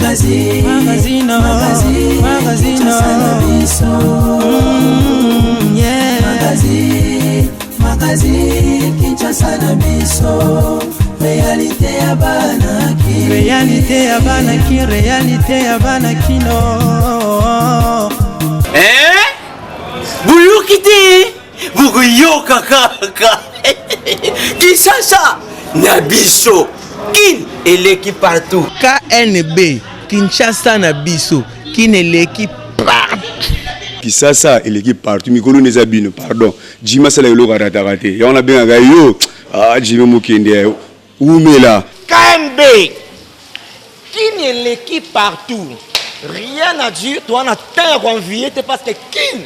Magazine, magazine, magazine, magazine, yeah. Magazine, magazine, Kinshasa na biso. Réalité ya bana ki. Réalité ya bana ki, réalité ya bana kino. Eh? Boyoki te? Bokoyoka kaka. Kinshasa na biso. Kin eleki partout. KNB Kinshasa na biso. Kin eleki partout. Kisasa eleki partout mikolo nde eza bino pardon Jimmy asala eloko arataka te yango nabengaka yo ah Jimmy mokende wumela. KNB Kin eleki partout rien à dire toa na temps ya ko envier te parce que Kin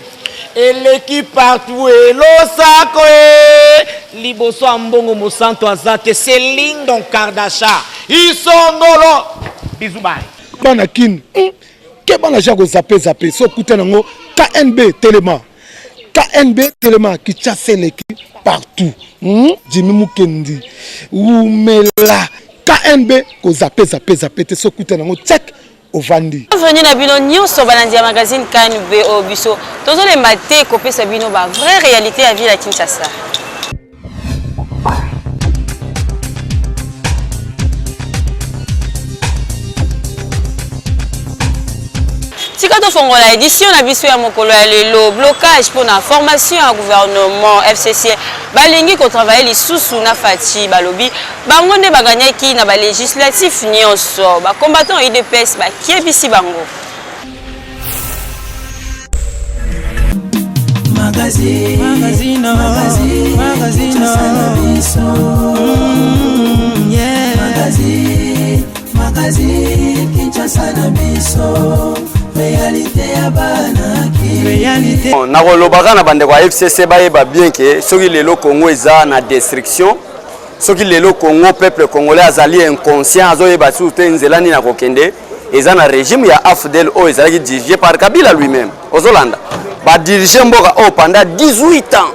eleki partout elosako e liboso ya mbongo mosantu aza te c'est Lindon Kardasha isongolo bisous bye. Bana kin hum keba na ja ko zappe zappe so kuta nango KNB telema KNB telema Kinshasa eleki partout hum Jimmy Mukendi wumela KNB ko zappe zappe zappe te so kuta nango check ovandi. Bienvenue na bino nionso balandi ya magazine KNB oyo biso tozolemba te kopesa bino ba vraie realite ya ville ya Kinshasa. Tika tofongola edition na biso ya mokolo ya lelo blocage mpo na formation ya gouvernement FCC balingi kotravaille lisusu na Fatshi balobi bango nde baganyaki na ba législatif nyonso ba combattant UDPS bakebisi bango. Magazine, magazine, magazine, magazine, yeah. Magazine, magazine, Kinshasa na biso. Réalité ya bana Réalité. Nakolobaka na bandeko ya FCC bayeba bien ke soki lelo Congo eza na destruction Soki lelo Congo peuple congolais azali inconscient azoyeba lisusu te nzela nini akokende eza na regime ya AFDL oyo ezalaki dirige par Kabila lui-même. Ozolanda ba dirige mboka oyo pendant 18 ans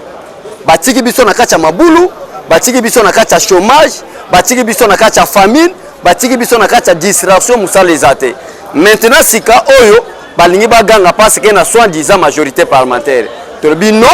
batiki biso na kati ya mabulu, batiki biso na kati ya chômage, batiki biso na kati ya famine, batiki biso na kati ya distraction, mosala eza te. Maintenant sika oyo balingi baganga parce que na soi-disant majorité parlementaire tolobi non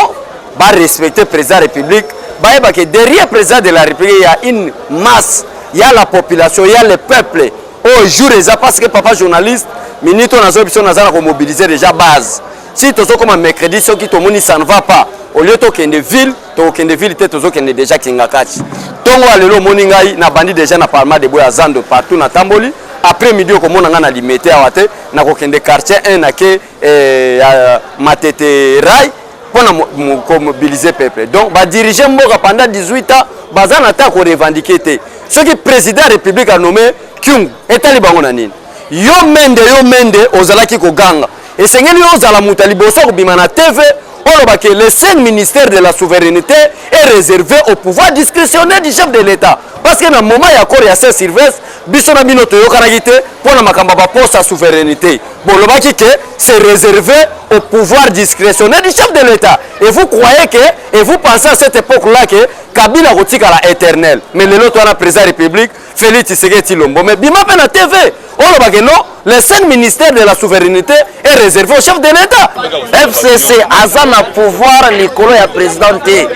ba respecter président république bayeba que derrière président de la république il y a une masse il y a la population il y a le peuple oyo jour eza parce que papa journaliste minute oyo nazoyi biso naza na komobiliser déjà base si tozokoma mercredi soki tomoni ça ne va pas au lieu tokende ville tokokende ville te tozokende déjà kingakati ntongo ya lelo omoni ngai nabandi déjà na parlement debout ya zando partout natamboli après midi okomona ngai na limete awa te nakokende quartier 1 nake eh, ya matete rai mpo na komobilize peuple donc badirige mboka pendant 18 ans baza na ta korevendique te soki président ya république anome kyungu etali bango na nini yo mende yo mende ozalaki koganga esengeli yo ozala moto ya liboso kobima na tv oloba ke le seul ministère de la souveraineté est réservé au pouvoir discrétionnaire du chef de l'état parce que na moment ya accord ya saint sylvestre biso na bino toyokanaki te mpo na makambo ya baposte ya souveraineté bolobaki ke c'est réservé au pouvoir discrétionnaire du chef de l'état et vous croyez que et vous pensez à cette époque là que kabila akotikala éternel mais lelo to wana président ya république félix tshisekedi tshilombo mais bima mpe na tv oloba ke non le seul ministère de la souveraineté est réservé au chef de l'état fcc aza na pouvoir likolo ya président te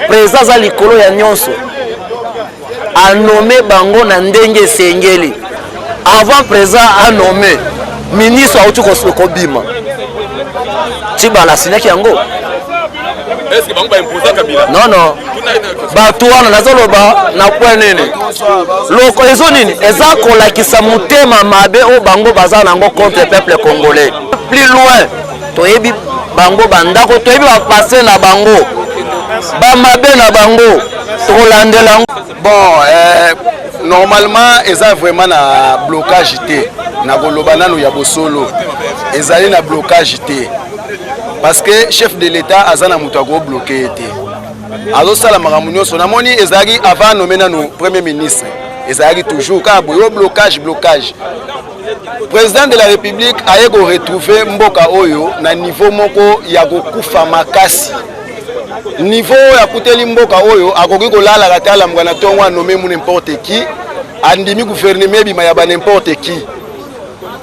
président aza likolo ya nyonso anome bango na ndenge esengeli avant président anome ministre auti kobima tibala asinyaki yango non non bato wana nazoloba na point nini loko ezo nini eza kolakisa motema mabe oyo bango baza nango contre peuple congolais plus loin toyebi bango bandako toyebi bapasse na bango bamabe na bango tokolandela yango bon eh, normalement eza vraiment na blocage te nakoloba nanu ya bosolo ezali na blocage te parce que chef de l'état aza na moto akobloke ye te azosala makambo nyonso namoni ezalaki avant nome nanu premier ministre ezalaki toujours kaka boye blocage blocage President de la Republique aye ko retrouver mboka oyo na niveau moko ya kokufa makasi. Niveau oyo akuteli mboka oyo akoki kolalaka te alamuka na ntongo anome mu n'importe qui, andimi gouvernement ebima ya ba n'importe qui.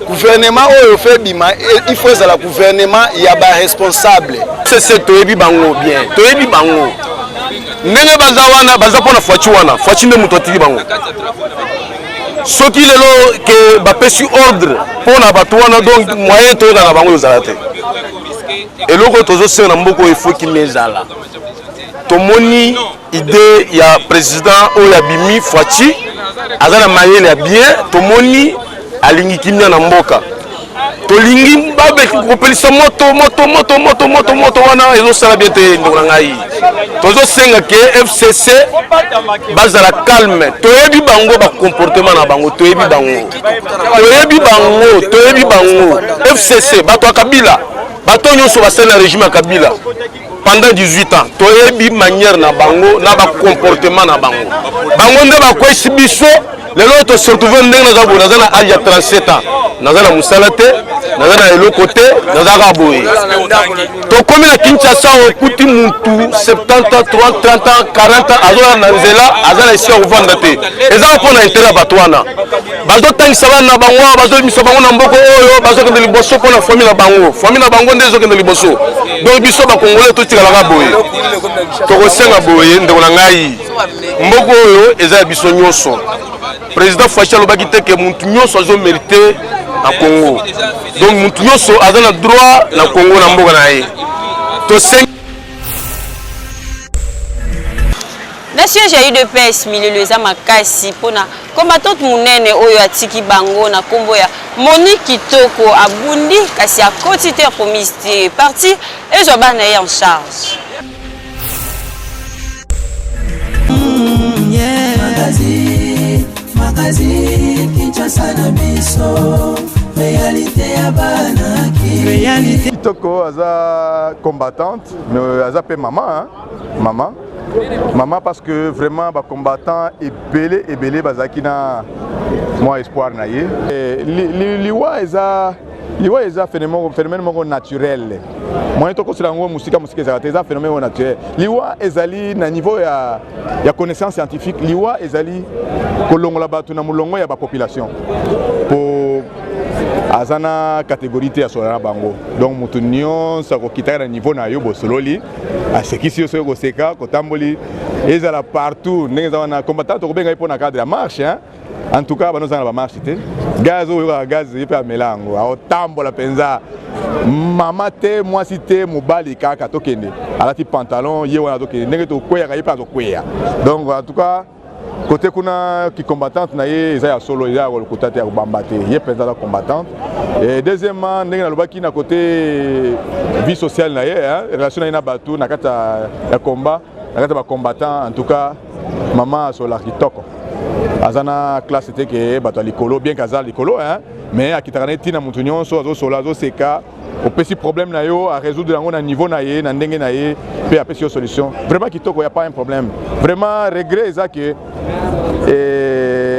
Gouvernement oyo fe bima, il faut ezala gouvernement ya ba responsable. Sese toyebi bango bien, toyebi bango ndenge baza wana, baza mpo na Fatshi wana. Fatshi nde moto atiki bango. Soki lelo ke bapesi ordre mpo na bato wana, donc moyen toyokana na bango ezala te. Eloko tozosenga na mboka oyo, efo kimia ezala. Tomoni idée ya président oyo abimi, Fatshi, aza na mayele ya bien. Tomoni alingi kimia na mboka. Tolingi kopelisa moto moto moto moto moto moto wana ezosala bien te. Ndeko na ngai, tozosenga ke FCC bazala calme. Toyebi bango, bacomportement na bango toyebi bango, toyebi bango, toyebi bango. FCC, bato ya Kabila, bato nyonso basali na régime ya Kabila pendant 18 ans, toyebi manière na bango na bacomportement na bango. Bango nde bakwesi biso. Lelo tose retrouve ndenge naza boye. Naza na age ya 37 ans, naza na mosala te, naza na eloko te, naza kaka boye. Tokomi na Kinshasa, okuti mutu 70 ans, 30 ans, 40 ans azolala na nzela, aza na esika kovanda te. Eza mpo na intérêt ya bato wana bazotangisa bana na bango awa, bazobimisa bango na mboka oyo, bazokende liboso mpo na famille na bango. Famille na bango nde ezokende liboso. Donc biso bakongolais totikalaka boye. Tokosenga boye, ndeko na ngai, mboka oyo eza ya biso nyonso. Président Fatshi alobaki te ke mutu nyonso azomérite na Congo. Donc mutu nyonso aza na droit na Congo, na mboka na ye. Tosengi. Na siège ya UDPS, milelo eza makasi mpona combattante monene oyo atiki bango na nkombo ya Monique Kitoko. Abundi kasi akoti te, promise te parti ezwa bana ye en charge. Magazine, magazine, Kinshasa na biso, réalité ya bana. Réalité. Kitoko aza combattante, mais aza mpe mama, hein? Mama, mama, parce que vraiment bacombattant ebele ebele bazalaki na mwa espoir na ye. Liwa eza, liwa eza phénomène moko naturel. Moyen tokosela yango mosika mosika ezalaka te. Eza phénomène moko naturel. Liwa ezali na niveau ya connaissance scientifique. Liwa ezali kolongola bato na molongo ya bapopulation, po aza na catégorie te ya sola na bango. Donc moto nyonso akokitaka na niveau na yo. Bosololi, asekisi yo, soki koseka kotamboli ezala partout ndenge eza wana. Combattant tokobenga ye mpo na cadre ya marche, hein? En tout cas banozanga na bamarche te. Gaz oyo oyokaka, gaz ye mpe amela yango, aotambola mpenza. Mama te, mwasi te, mobali kaka tokende. Alati pantalon ye wana, tokende ndenge tokweyaka, ye mpe azokweya. Donc en tout cas côté kuna, kicombattante na ye eza ya solo, eza ya kolokuta te, ya kobamba te. Ye mpenza aza combattante. Et deuxièmement, ndenge nalobaki, na côté vie sociale na ye, relation na ye na bato na kati ya combat, na kati ya bacombattant, en tout cas mama asololaka kitoko. Aza na classe te ke bato ya likolo, bien ke aza likolo, hein, mais akitaka na ye ntina motu nyonso, azosola, azoseka. Opesi problème na yo, arésoudre yango na niveau na ye, na ndenge na ye, mpe apesi yo solution. Vraiment kitoko, ya pas un problème. Vraiment regret eza ke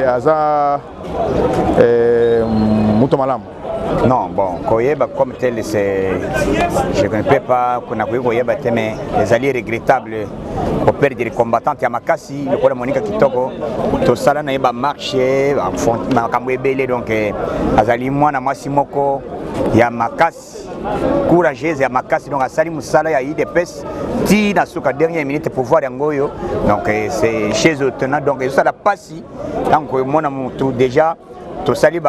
aza moto malamu. Non, bon, koyeba comme tel, c'est, je ne peux pas, nakoki koyeba te, mais ezali regrettable koperdre combattante ya makasi lokola Monika Kitoko. Tosala na ye bamarche, makambo ebele. Donc azali mwana mwasi moko ya makasi, courageuse ya makasi. Donc asali mosala ya UDPS ti na suka, dernière minute. Pouvoir yango oyo, donc c'est chez tenant. Donc ezosala mpasi ntango komona motu déjà tosali,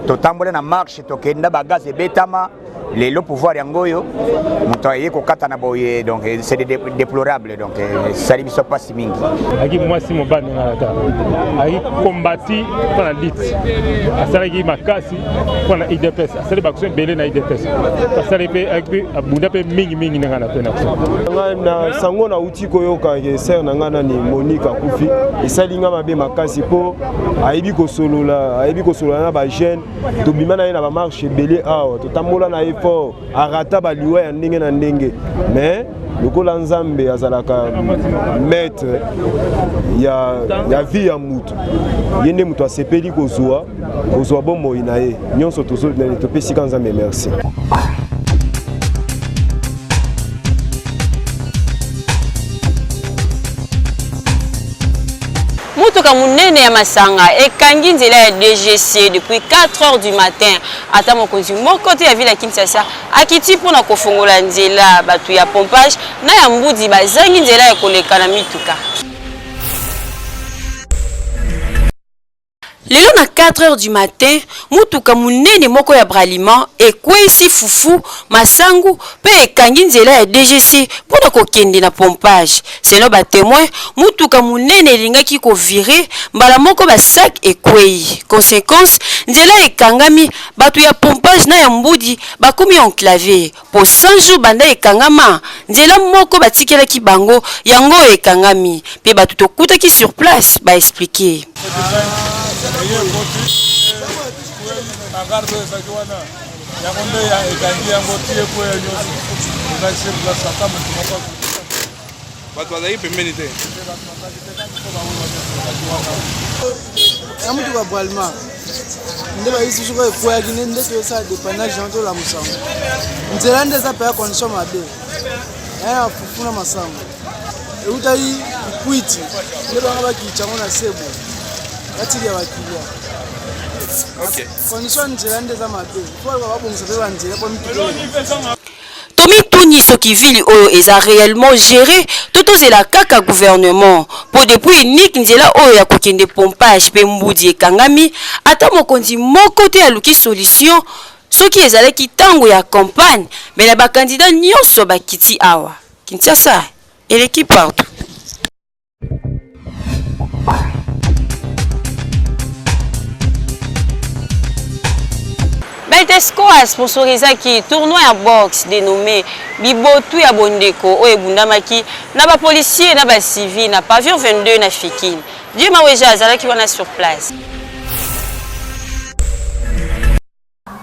totambola na marche, tokenda, bagaz ebetama. Lelo pouvoir yango oyo, moto aye kokata na boye. Donc c'est déplorable. Donc esali biso mpasi mingi. Ayaki mwasi mobali ndenge alata, ayaki kombati mpo na lutte, asalaki makasi mpo na UDPS, asali baaction ebele na UDPS, asali mpe, abunda mpe mingimingi ndenge ala mpe na ngai. Na sango nauti koyoka ke sœur na ngai nani, Monique, akufi, esali ngai mabe makasi, mpo ayebi kosolola, ayebi kosolola na bajeune. Tobima na ye na bamarche ebele awa, totambola na ye fort, arata baliwa ya ndenge na ndenge. Mais lokola Nzambe azalaka maître ya vie ya mutu, ye nde moto asepeli kozwa bomoi na ye nyonso. Topesika Nzambe merci. Mutuka. Motuka monene ya masanga ekangi nzela ya DGC depuis 4 heures du matin. Ata mokonzi moko te ya ville ya Kinshasa akiti mpo na kofongola nzela. Bato ya pompage na ya mbudi bazangi nzela ya koleka na mituka. Lelo na 4 heures du matin, motuka monene moko ya Bralima ekweisi fufu, masangu mpe ekangi nzela ya DGC mpo na kokende na pompage. Selon ba temoins, motuka monene elingaki ko virer, mbala moko ba sacs ekweyi. Consequence, nzela ekangami, bato ya pompage na ya mbudi bakomi enclaves. Po 100 jours banda ekangama, nzela moko batikelaki bango yango oyo ekangami pe batu tokutaki sur place ba expliquer. Bato bazalaki pembeni te. Ya motuka bralima nde bayisi biso kaka ekweyaki nde nde toyosala dépannage yango tolamusa yango nzela nde eza mpenza condition mabe ya na fufu na masango eutaki kikwiti nde bango bakitya yango na sebo batika bakilia condition ya nzela nde eza mabe po babongisa mpe banzela mpo mituka Tomituni soki ville oyo eza reellement gere to tozela kaka gouvernement po depuis unique nzela oyo ya kokende pompage pe mbudi ekangami ata mokonzi moko te aluki solution soki ezalaki tango ya campagne mais na ba candidats nionso bakiti awa Kinshasa eleki partout. Beltesco a sponsorisaki tournoi ya boxe denommé Bibotu ya Bondeko oyo ebundamaki na ba policiers na ba civils na pavillon 22 na Fikin. Dieu Maweja azalaki wana sur place.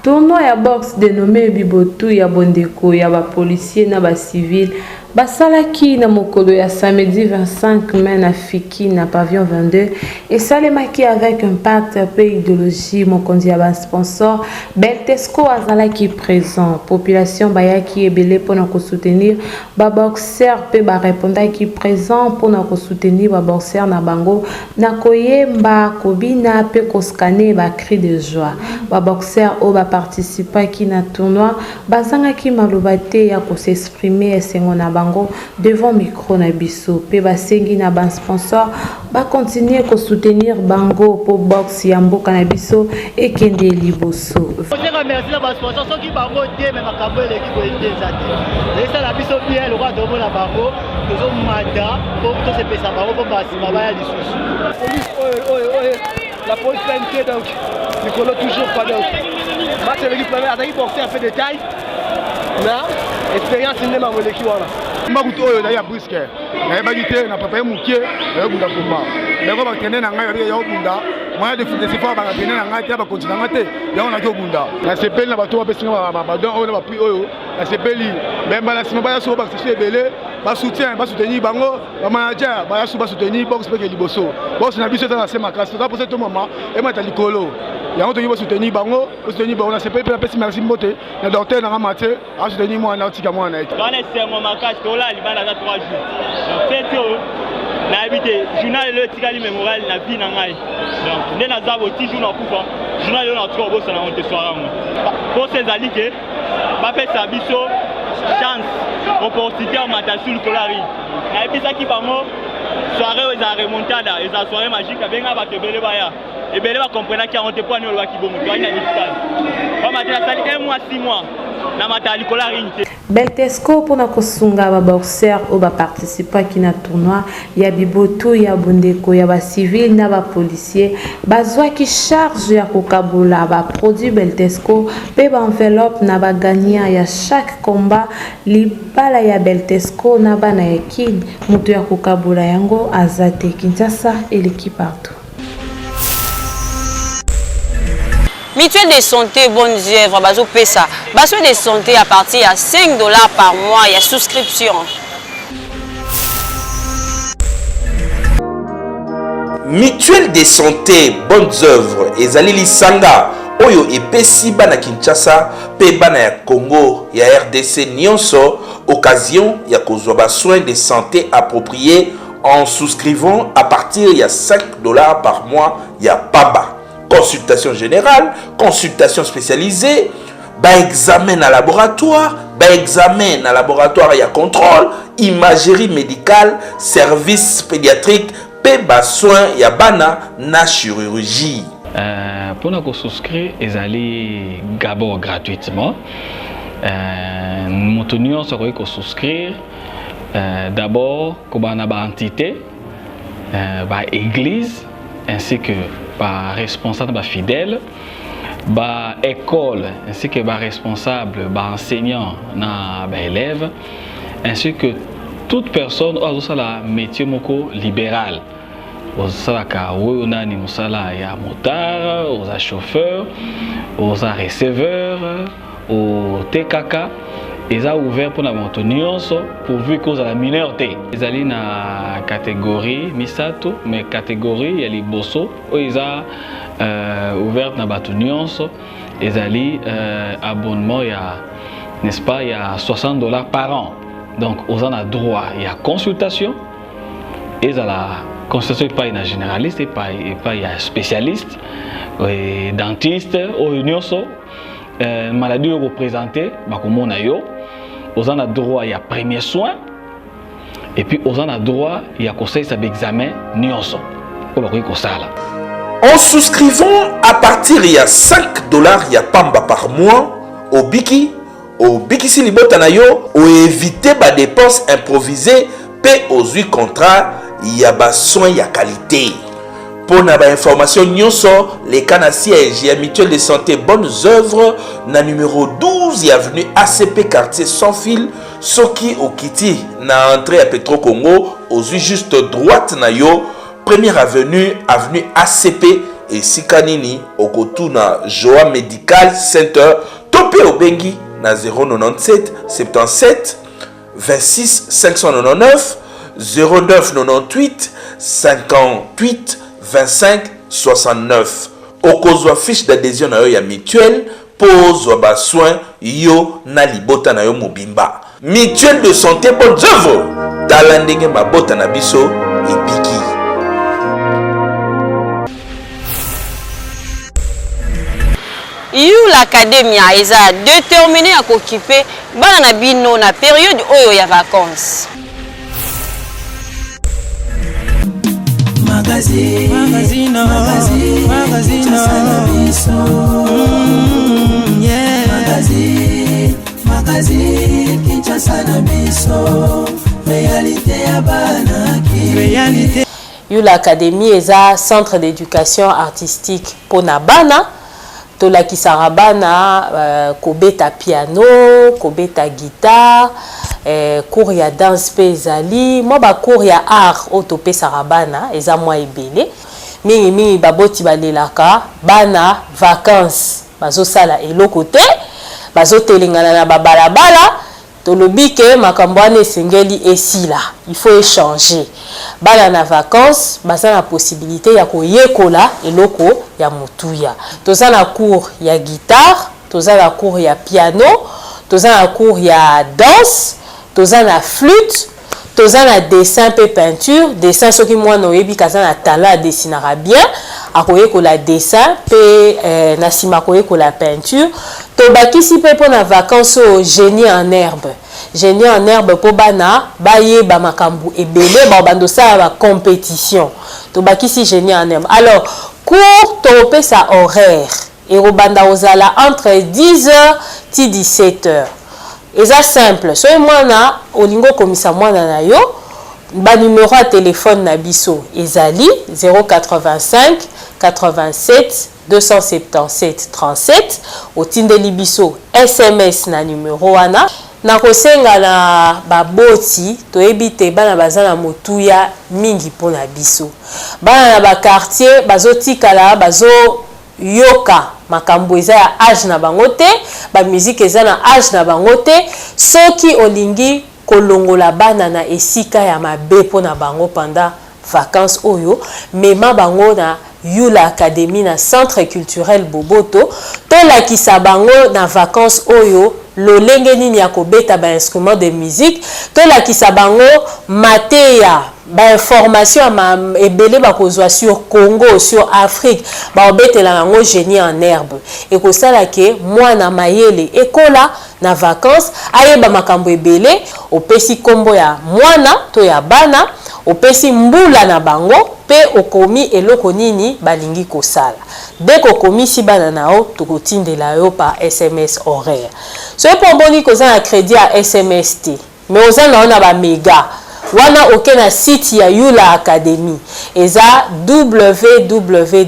Tournoi ya boxe denomme Bibotu ya bondeko ya ba policiers na ba civils basalaki na mokolo ya samedi 25 mai na Fikin na pavillon 22 esalemaki avec impact mpe ideologie. Mokonzi ya ba sponsors Beltesco azalaki present. Population bayaki ebele mpo na ko soutenir ba boxeurs mpe ba repondaki present mpo na ko soutenir ba boxeurs na bango na koyemba, kobina mpe ko scanner ba cris de joie. Ba boxeurs oyo ba participaki na tournoi bazangaki maloba te ya ko s'exprimer esengo na bango devant micro na biso mpe basengi na ba sponsors ba continuer ko soutenir bango mpo boxe ya mboka na biso ekende liboso. Kosenga merci na ba sponsors soki bango te mais makambo eleki boye nde eza te. Esala biso bien lokola tomona bango tozomata mpo tosepesa bango mpo basima baya lisusu. Police oyo oyo oyo la police PNT donc likolo toujours pas donc match eleki premier azalaki boxer fait de taille na expérience nde mambo eleki wana. Mbakutu oyo ezali ya briske nayebaki te na prepare mokie nayobunda komba yango batrene na ngai ya obunda moyen de fondesifa batrene na ngai te bakonzi na ngai te yango naki obunda nasepeli na bato bapesi nga badon oyo na bapui oyo nasepeli me mbala nsima baya soko bakisi ebele basoutien basoutenir bango bamanager baya so basoutenir box peke liboso box na biso eza na se makasi toza mposa tomama emata likolo yango toki basoutenir bango basoutenir bango nasepeli mpe napesi merci mbote na docteur nanga mathieu asoutenir mwana atika mwana ye wana esengo makasi tolala libanda ata 3 jours donc feti oyo nayebi te journal lelo etikali mémorial na vie na ngai donc nde naza bo ti jour nakufa journal lelo natuka kobosana yango te soir yango mposa ezali ke bapesa biso chance opportunité ya mata sur likolo ya ring nayebisaki bango soirée oyo ezala remontada ezala soirée magique abenga bato ebele baya ebele bakomprenaki yango te mpo ani olobaki bongo toyaki na digital pamba te nasali un mois six mois na mata likolo ya ring te Beltesco mpo na kosunga ba boxeurs oyo ba participaki na tournoi ya bibotu ya bondeko ya ba civils na ba policiers bazwaki charge ya kokabola ba produits Beltesco mpe ba enveloppes na ba gagnants ya chaque combat libala ya Beltesco na bana ya Kin moto ya kokabola yango aza te Kinshasa eleki partout. Mutuelle de santé bonnes œuvres bazopesa ba soins de santé à partir ya 5 dollars par mois ya souscription. Mutuelle de santé bonnes œuvres ezali lisanga oyo epesi bana Kinshasa mpe bana ya Congo ya rdc nionso occasion ya kozwa ba soins de sante appropriés. en souscrivant à partir ya 5 dollars par mois ya pamba. Consultation générale, consultation spécialisée, ba examen na laboratoire, ba examen na laboratoire ya contrôle, imagerie médicale, service pédiatrique pe ba soins ya bana na chirurgie. Euh, pona ko souscrire ezali d'abord gratuitement. Euh, moto nyonso akoki ko souscrire euh, d'abord kobanda ba entité euh, ba église ainsi que ba responsable ba fidèle ba école ainsi que ba responsable ba enseignant na ba élève ainsi que toute personne oyo azosala métier moko libéral osalaka oyo nani mosala ya motard oza chauffeur oza receveur otekaka eza ouvert mpona moto nyonso pourvu que ozala mineur te. Ezali na catégorie misato, mais catégorie ya liboso oyo eza euh, ouverte na bato nyonso ezali euh, abonnement ya n'est-ce pas ya 60 dollars par an. Donc oza na droit ya consultation ezala consultation epai na généraliste epai epai ya spécialiste et dentiste oyo nyonso euh, maladie oyo okopresente bakomona yo oza na droit ya premier soin et puis oza na droit ya kosalisa baexamen nyonso oyo bakoki kosala. En souscrivant à partir ya 5 dollars ya pamba par mois, obiki, obikisi libota na yo, oevite ba dépenses improvisées pe ozwi contrat ya ba soins ya qualité. Mpo na ba information nyonso, leka na siège ya Mutuelle de Santé Bonnes Œuvres na numero 12 ya avenue ACP quartier Sans Fil. Soki okiti na entrée ya Petro Congo, ozwi juste droite na yo, première avenue, avenue ACP, esika nini okotuna Joa Medical Center to mpe obengi na 097 77 26 599 09 98 58 25 69. Okozwa fiche d'adhesion na yo ya mutuelle mpo ozwa ba soins yo na libota na yo mobimba. Mutuelle de santé Bonnes Œuvres, tala ndenge mabota na biso ebiki. Yula Academia eza determine ya kokipe bana na bino na periode oyo ya vacances. Magazine, magazine, magazine, magazine, yeah. Magazine, magazine, Kinshasa na biso, réalité ya bana réalité. Yula Academy eza centre d'éducation artistique pona bana. Tolakisaka bana euh, kobeta piano, kobeta guitare, eh, cours ya danse mpe ezali mwa ba cours ya art oyo topesaka bana eza mwa ebele. Mingi mingi baboti balelaka bana vacances bazosala eloko te, bazotelengana na babalabala. Tolobi ke makambo wana esengeli esila, il faut echanger. Bana na vacances baza na possibilite ya koyekola eloko ya motuya. Toza na cours ya guitare, toza na cours ya piano, toza na cours ya danse, toza na flute, toza na dessin pe peinture. Dessin soki mwana oyebi ke aza na talent adesinaka bien, akoyekola dessin pe eh, na sima akoyekola peinture. Tobakisi pe pona vacances oyo genie en herbe. Genie en herbe po bana bayeba makambu ebele, bakobanda kosala ba competition. Tobakisi genie en herbe. Alors cours tokopesa horaire ekobanda kozala entre 10 heures ti 17 heures. Eza simple, soki mwana olingi okomisa mwana na yo, ba numero ya telephone na biso ezali 085 87 277 37, otindeli biso sms na numero wana. Nakosenga na baboti, toyebi te bana baza na motuya mingi mpo na biso. Bana na ba quartier bazotikala bazo yoka makambo eza ya age na bango te, ba musique eza na age na bango te. Soki olingi kolongola bana na esika ya mabe mpo na bango pendant vacances oyo, mema bango na Yula Academy na Centre Culturel Boboto, tolakisa bango na vacances oyo lolenge nini ya kobeta ba instruments de musique, tolakisa bango mateya. Ba information ya ma ebele bakozwa sur Congo, sur Afrique, bakobetela yango genie en herbe. Ekosala ke mwana mayele ekola na vacances, ayeba makambo ebele, opesi kombo ya mwana to ya bana, opesi mbula na bango pe okomi eloko nini balingi kosala. Dès que okomisi bana na yo, tokotindela yo par sms horaire. Soki pe omoni ke oza na credit ya sms te, Mais oza na yo na ba mega wana oke na site ya Yula Academy eza www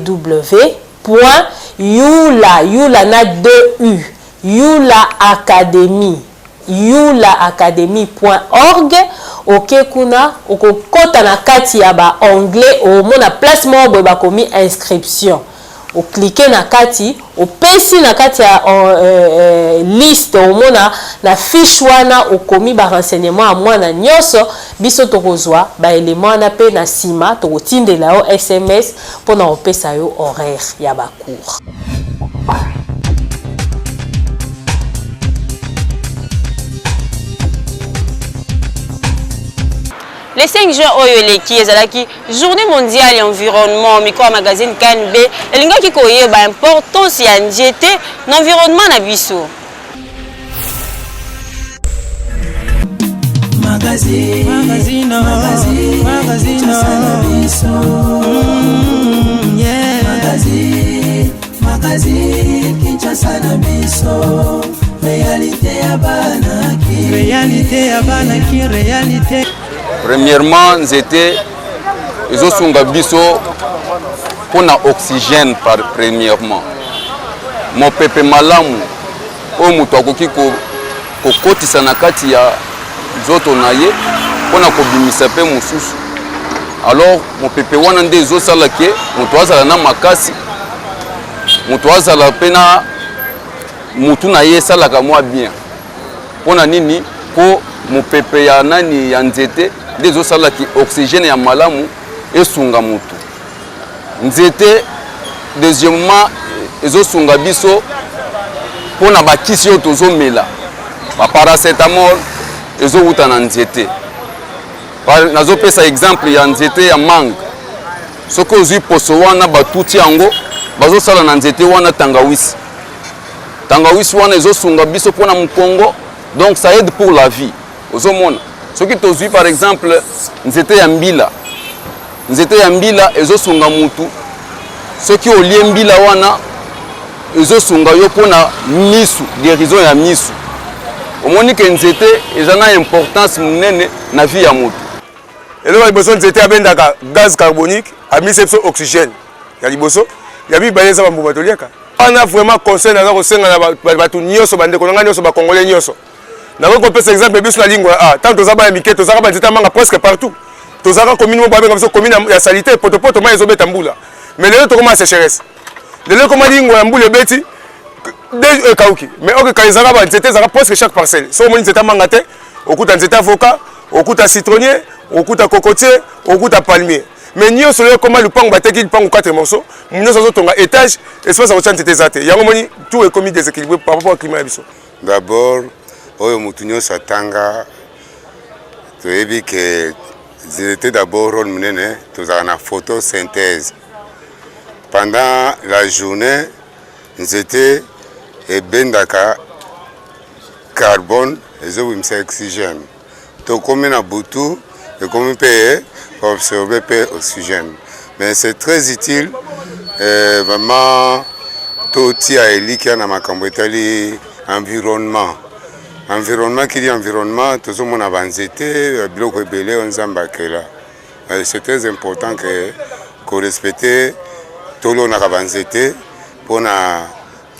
point yula yula na 2 u yula academy yula academy point org oke kuna okokota na kati ya ba onglet omona place moko boye bakomi inscription O cliquer na kati, opesi na kati ya liste, omona na fiche wana okomi ba renseignements ya mwana nionso, biso tokozua ba elements wana pe na sima tokotindela yo sms pona kopesa yo horaire ya ba cours. Le 5 juin oyo eleki ezalaki journée mondiale ya environnement. Micro ya magazine KNB elingaki koyeba importance ya nzete na environnement na biso. Magazine, magazine, magazine, magazine, yeah. Magazine, magazine, Kinshasa na biso, réalité ya bana ki, réalité ya bana ki, réalité. Premièrement, nzete ezosunga biso mpo na oxygène par premièrement mopepe malamu oyo moto akoki kokotisa na kati ya nzoto na ye mpo na kobimisa mpe mosusu alors mopepe wana nde ezosala ke moto azala na makasi moto azala mpe na motu na ye esalaka mwa bien Mpo na nini? Mpo mopepe ya nani ya nzete nde ezosala ki oxygène ya malamu esunga motu. Nzete deuxièmement ezosunga biso mpo na bakisi oyo tozomela ba paracetamol ezowuta na nzete. Nazopesa exemple ya nzete ya mangue, soki ozwi poso wana batuti yango bazosala na nzete wana tangawisi. Tangawisi wana ezosunga biso pona mukongo donc ça aide pour la vie. Ozomona soki tozwi par exemple nzete ya mbila, nzete ya mbila ezosunga mutu soki olie mbila wana ezosunga yo pona misu, guérison ya misu. Omoni ke nzete eza na importance munene na vie ya mutu. Eloko ya liboso nzete abendaka gaz carbonique abimisi biso oxygène ya liboso, ya mibale eza bambuma toliaka. Wana vraiment conseil naza kosenga na bato nyonso, bandeko na ngai nyonso, ba congolais nyonso. Nakoki kopesa exemple biso na lingua ah, tant toza bana mike tozalaka banzete ya manga presque partout. Tozalaka commune moko babenga biso commune ya salite, potopoto mai ezobeta mbula. Mais lelo tokoma sécheresse. Lelo ekoma lingua ya mbula ebeti de ekauki. Mais oke ka ezalaka ba nzete ezalaka presque chaque parcelle. Soki omoni nzete ya manga te, okuta nzete avocat, okuta citronnier, okuta cocotier, okuta palmier. Mais nyonso lelo ekoma lupango bateki lupango 4 morceaux, nyonso azotonga étage, espace ya kotia nzete eza te. Yango omoni tout ekomi déséquilibré par rapport au climat ya biso. D'abord oyo mutu nyonso atanga toyebi ke nzete d'abord role munene tozalaka na photosynthèse pendant la journée nzete ebendaka carbone ezobimisa oxygène tokomi na butu ekomi mpe koabsorbe mpe oxygène mais c'est très utile euh, vraiment totia elikya na makambo etali environnement environnement kili environnement tozomona banzete biloko ebele oyo nzambe akela euh, c'est très important que korespecte tolonaka banzete mpona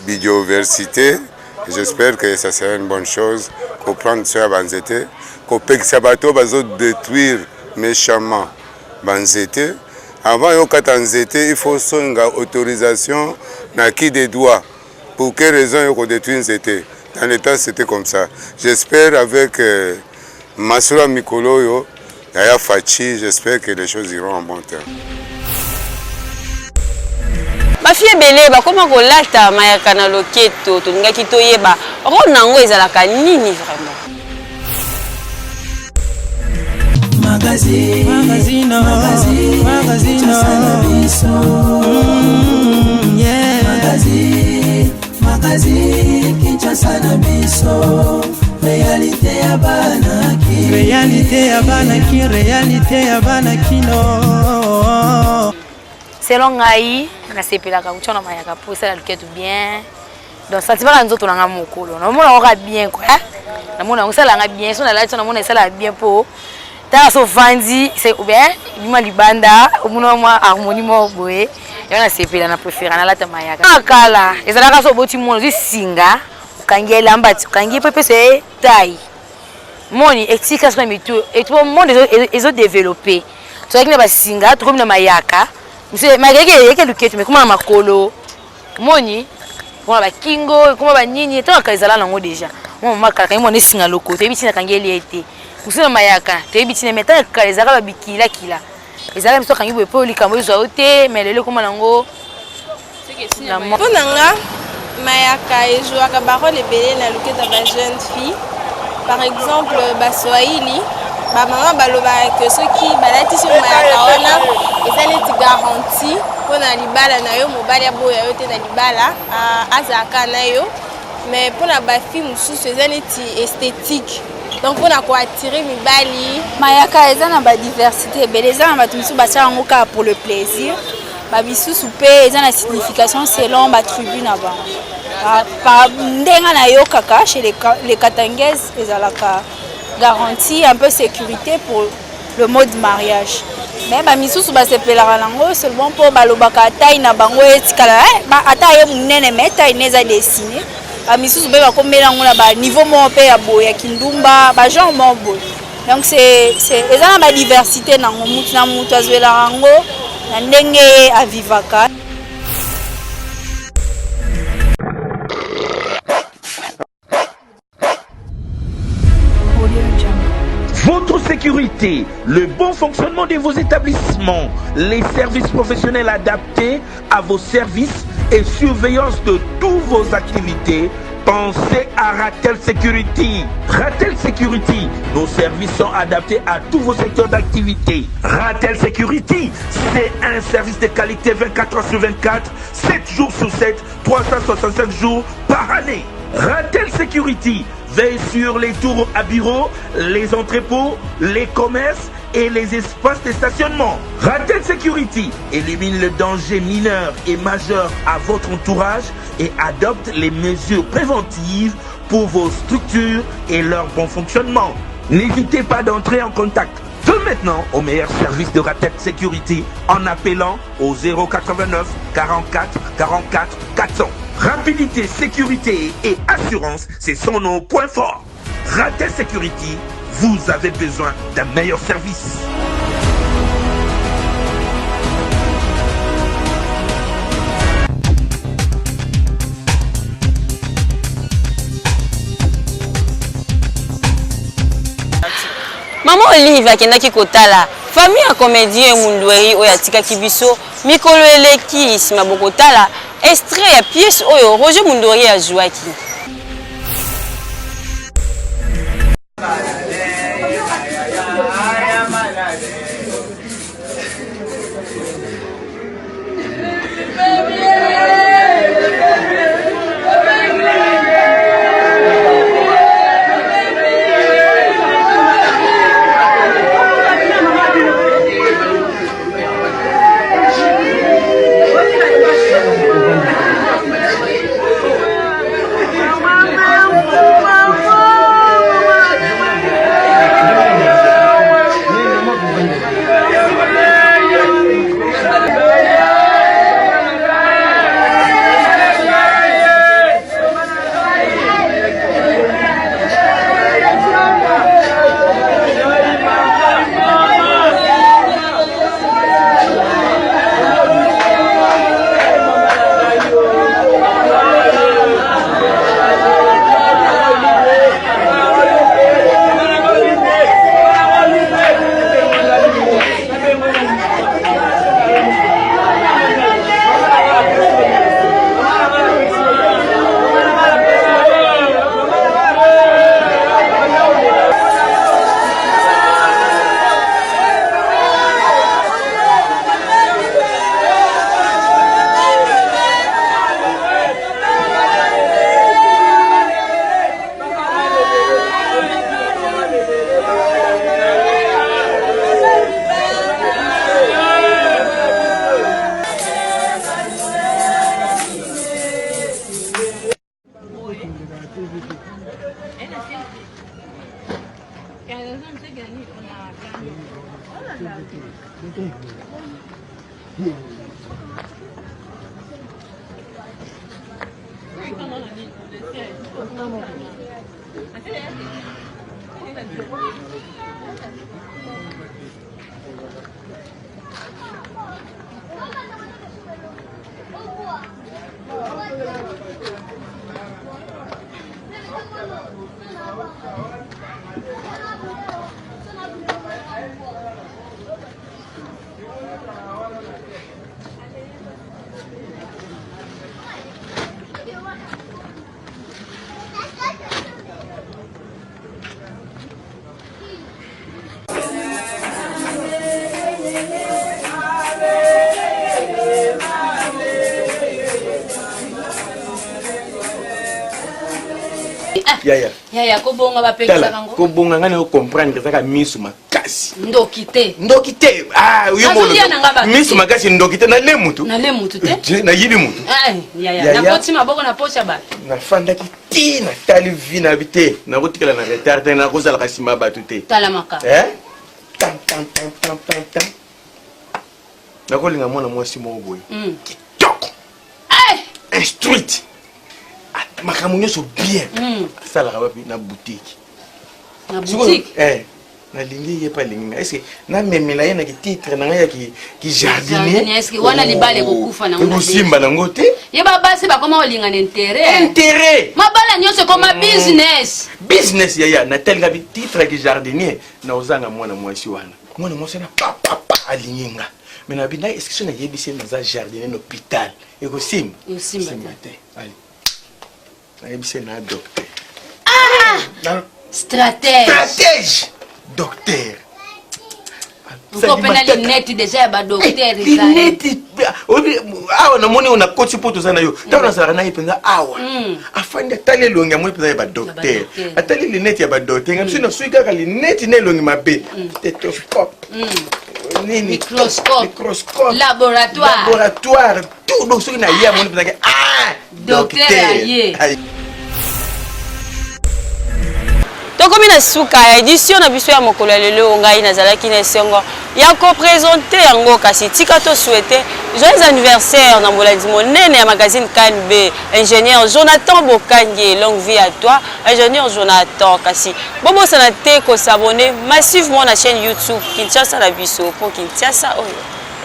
Bidiversite, j'espère que ça sera une bonne chose ko prendre soin ya ba nzete, kopekisa bato oyo bazo detruire mechamment ba nzete. Avant yo kata nzete, il faut songa autorisation na qui de droit. Pour quelle raison yo ko detruire nzete? Dans le temps c'était comme ça. J'espère avec euh, masolo ya mikolo oyo Yaya Fatshi, j'espère que les choses iront en bon terme. Bafi ebele bakoma kolata mayaka na loketo, tolingaki toyeba role na yango ezalaka nini vraiment. Magazine, magazine, magazine, magazine, Kinshasa na biso. Yeah. Magazine, magazine, Kinshasa na biso. Réalité ya bana Kin. Réalité ya bana Kin, réalité ya bana Kino. Selon ngai, nasepelaka kotya na mayaka mpo esala luketu bien. Donc sentiment na nzoto na nga mokolo namona yango kaka bien quoi, namona yango esala nga bien. So nalati, namona esala bien mpo tala so ovandi bien, bima libanda, omona mwa harmonie moko boye. Yango nasepela, na préféra nalata mayaka. Na kala ezalaka so oboti mwana, ozwi singa, okangi elamba ti okangi mpo epesa ye taille. Moni etika soki na mitu eto monde ezodéveloppe, tozalaki na basinga, tokomi na mayaka. Mayaka eyeke luketu, mais ekoma na makolo, moni ekoma bakingo, ekoma banini. Etongaka ezala nango déjà. Mwa mama kala kangi mwana esinga loko, toyebi ntina akangi elie te. Mosusu na mayaka, toyebi ntina. Mais ntango kala ezalaka babikilakila, ezalaka biso akangi boye mpo likambo ezwa yo te. Mais lelo ekoma nango. Mpo na nga, mayaka ezwaka barole ebele na loketa ba jeune fille. Par exemple, Baswahili, bamama balobaka ke soki balatisi yo mayaka wana, eza neti garantie mpo na libala na yo, mobali aboya yo te na libala, azalaka na yo. Mais mpo na bafille mosusu, eza neti esthétique, donc mpona koattire mibali. Mayaka eza na badiversité ebele. Eza na bato mosusu basala yango kaka pour le plaisir, bamisusu mpe eza na signification selon batribu na bango. Ndenge nayokaka chez les Katangais, ezalaka garantie un peu sécurité pour le mode mariage. Mais bamisusu basepelaka nango seulement mpo balobaka taille na bango etikala, ata ye monene, mais taille ne eza dessiné. Bamisusu mpe bakomela yango na baniveau moko mpe ya boye ya kindumba, bagenre moko boye. Donc c'est eza na badiversité nango, mutu na mutu azwelaka yango na ndenge ye avivaka. Votre sécurité, le bon fonctionnement de vos établissements, les services professionnels adaptés à vos services et surveillance de toutes vos activités, pensez à Ratel Security. Ratel Security, nos services sont adaptés à tous vos secteurs d'activité. Ratel Security, c'est un service de qualité 24 heures sur 24, 7 jours sur 7, 365 jours par année. Ratel Security veille sur les tours à bureaux, les entrepôts, les commerces et les espaces de stationnement. Ratel Security élimine le danger mineur et majeur à votre entourage et adopte les mesures préventives pour vos structures et leur bon fonctionnement. N'hésitez pas d'entrer en contact dès maintenant au meilleur service de Ratel Security en appelant au 089 44 44 400. Rapidité, sécurité et assurance, ce sont nos points forts. Ratel Security, vous avez besoin d'un meilleur service. Mama Olive akendaki kotala famille ya comédien Mundweri oyo atikaki biso mikolo eleki. Nsima bokotala extrait ya pièce oyo Roger Mundweri azwaki. Yaya. Yaya, kobonga bapekisaka Tala, ngo. Kobonga ngai nayo comprendre ezaka misu makasi. Ndoki te. Ndoki te. Ah, yo molo. Nazolia na nga bato Misu te. makasi ndoki te nale mutu. Nale mutu te. Je, nayibi mutu. Ah, yaya, Yaya. nakoti maboko na poche ya bato. Nafandaki ti natali vi na bi te. Nakotikala na retard te, nakozalaka nsima ya bato te. Tala makambo. Eh? Tam tam tam tam tam tam. Nakolinga mwana mwasi moko boye. Kitoko. Instruite. Makambo nyonso bien. Asalaka wapi na boutique. Na boutique. Eh, nalingi ye mpe alingi ngai eske namemela ye na kititre na ngai ya Jardinier, kijardinier est-ce que wana libala ekokufa nango na ekosimba nango te. Ye babasi bakoma kolinga na intérêt. Intérêt. Mabala nyonso ekoma business. Business yaya, natalinga bi titre ya kijardinier na ozanga mwana mwasi wana, mwana mwasi wana papapa alingi nga me nabi ngai eske so nayebisi ye naza jardinier na hôpital ekosimba? Ekosimba Simba te. Ale nayebisi ye na docteur. Ah! Stratège. Stratège docteur. Mpo mpe na linete deja ya badocteur. Linete awa namoni oyo nakoti mpo toza na yo ntango nazalaka na ye mpenza awa, afandi atali elongi amoni mpenza ya badocteur, atali linete ya badocteur. Nga biso nasui kaka linete na elongi mabe, stéthoscope nini, microscope, microscope, laboratoire, laboratoire, tout. Donc soki na ye amoni mpenza ke ah docteur aye. Aye. Tokomi na suka ya édition na biso ya mokolo ya lelo. Ngai nazalaki na esengo ya koprésenter yango, kasi tika tosouhaiter joyeux anniversaire na molandi monene ya magazine KNB, ingénieur Jonathan Bokangi. Longue vie à toi, ingénieur Jonathan. Kasi bobosana te kos'abonner massivement na chaîne YouTube Kinshasa na biso, mpo Kinshasa oyo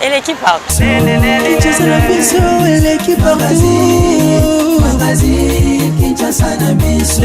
eleki partout. Kinshasa na biso eleki partout. Magazine Kinshasa na biso.